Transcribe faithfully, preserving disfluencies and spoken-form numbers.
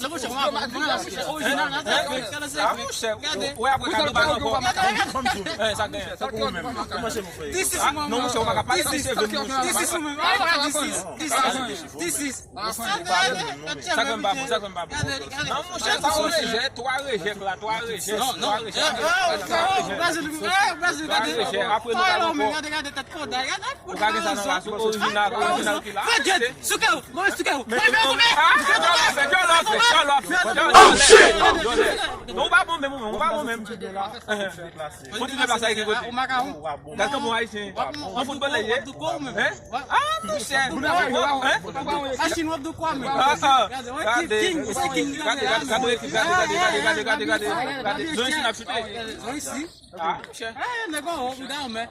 Monchè, ou pa konn. Gade. Ou wè apre kado pa nan bon. Sa genyen. This is mwen. Non, monchè, ou pa ka pale nan seve moun. This is mwen. This is. This is. Sa fè m pa bon, sa fè m pa bon. Non, monchè, twa rejè, twa rejè la, twa rejè, twa rejè. Twa rejè, apre nou pral ankò. Ou ka gen sa nan raso, orijinal, orijinal ki la. Fè djèt, souke w, mwen souke w. Mwen fè souke. Non, ou pa bon menm, ou pa bon menm. Fò ti deplase a ki kote. Ou makawon. Gad kòman ayisyen. An foutbolè ye. Hein? Ah, monchè. Hein? Machin w ap dou kwa men. Ah, ah. Gade, gade, gade, gade, gade, gade, gade, gade, gade, gade, gade, gade. Zon isi n ap chute. Zon isi. Ah, monchè. Eh, nèg an, ou da men.